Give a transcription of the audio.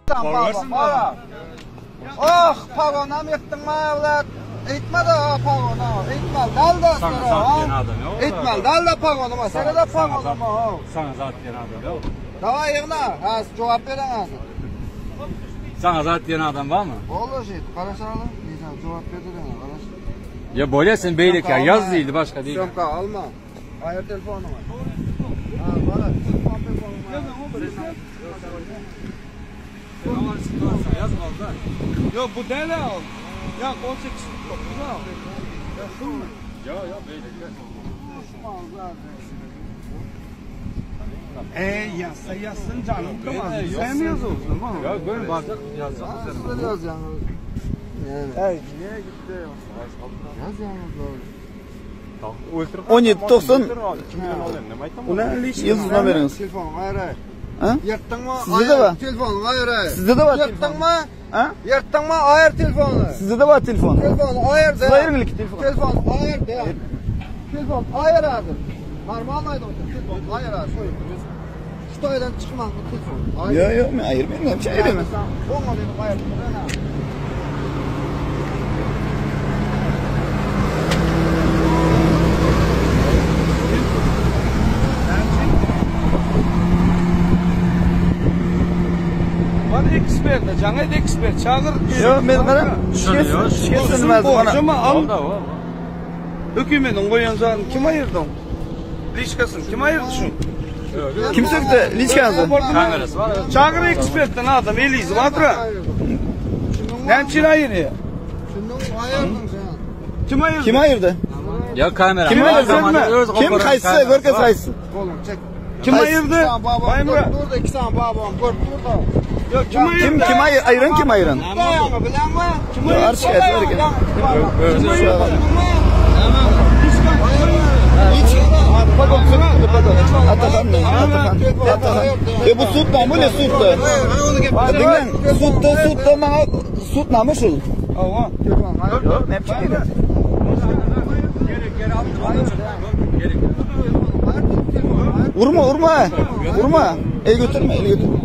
Baba. Oh, pagonam ýetdiň maýawlat. Eýtme de pagona, eýtme dal da. Saňa zat diýen adam ýok. Eýtme dal da pagonuma, sere de pagonuma. Saňa zat diýen adam ýok. Daway ýygna, has jogap beren hazir. Saňa zat diýen adam barmy? Boldy şeýt, garaşaly. Neyse jogap berdiren, garaş. Ya bolýa sen beýleki ýaz diýdi başga diýdi. Syomka alma. Aýyr telefonyňy. Ha, bara, telefon telefonyňy. Yok bu değil ha. Ya 18 9 ha. Ya şu mu? Ýok, ýok beýleki. E yazsa yazsın canım tamam. Sen mi yazıyorsun? Tamam. Ýok, gör barjak ýazjak. Siz de yaz yalnız. Yani. Ey niye gitti? Yaz yalnız doğru. 1790 Ulan liç. Yıldız nomeriňiz. Telefon aýyr. Ha? Ýyrtdyňmy? Sizde de bar. Telefon aýyr. Sizde de bar Ýyrtdyňmy? telefon. Ha? Ýyrtdyňmy? Aýyr telefony. Sizde de bar telefon. Telefon aýyr. Siz aýyryň ilki telefon. Telefon aýyr de. Telefon aýyr hazir. Normal aýdyň. Telefon aýyr hazir. Şu taýdan çykman bu telefon. Ýok, ýok, men aýyrmaýyn, näme aýyrýan? Oňa dedim aýyr. Var ekspert, cana ekspert çağır. Ýok, men gara. Şikes Borcumu al. Boldy, o. Hükümetin koyan zaten kim ayırdı onu? Liçkasını kim ayırdı şunu? Kim sökdü liçkaňyzy? Kamerasy bar. Çağır ekspertten adam Eliz Vatra. Nemçin ayırıyor. Şundan aýyrdın sen. Kim ayırdı? Kim aýyrdy? Ýok kamera. Kim Var, ayırdı? zamanda öz Kim goparan haýsy? kamerasy Görkez bar. haýsy? Golun çek. Kim Haýsy? ayırdı? Babam Bay Murat. dur da iki tane babam görüp dur da. Yok kim ayırdı? Kim kim aýyr aýyran kim aýyran? Dayanma bilen mi? Kim ayırdı? Ar şikayet var eken. Özü Hiç Pardon, sökdü, pardon. Atahan, Atahan, Atahan. E bu sudda mı ne sudda? Diňle, sudda, sudda maňa sud namı şul. Ava. Ýok, näme çekýär? Gerek geri aldı. Gerek. Urma, urma. Urma. El götürme, el götürme.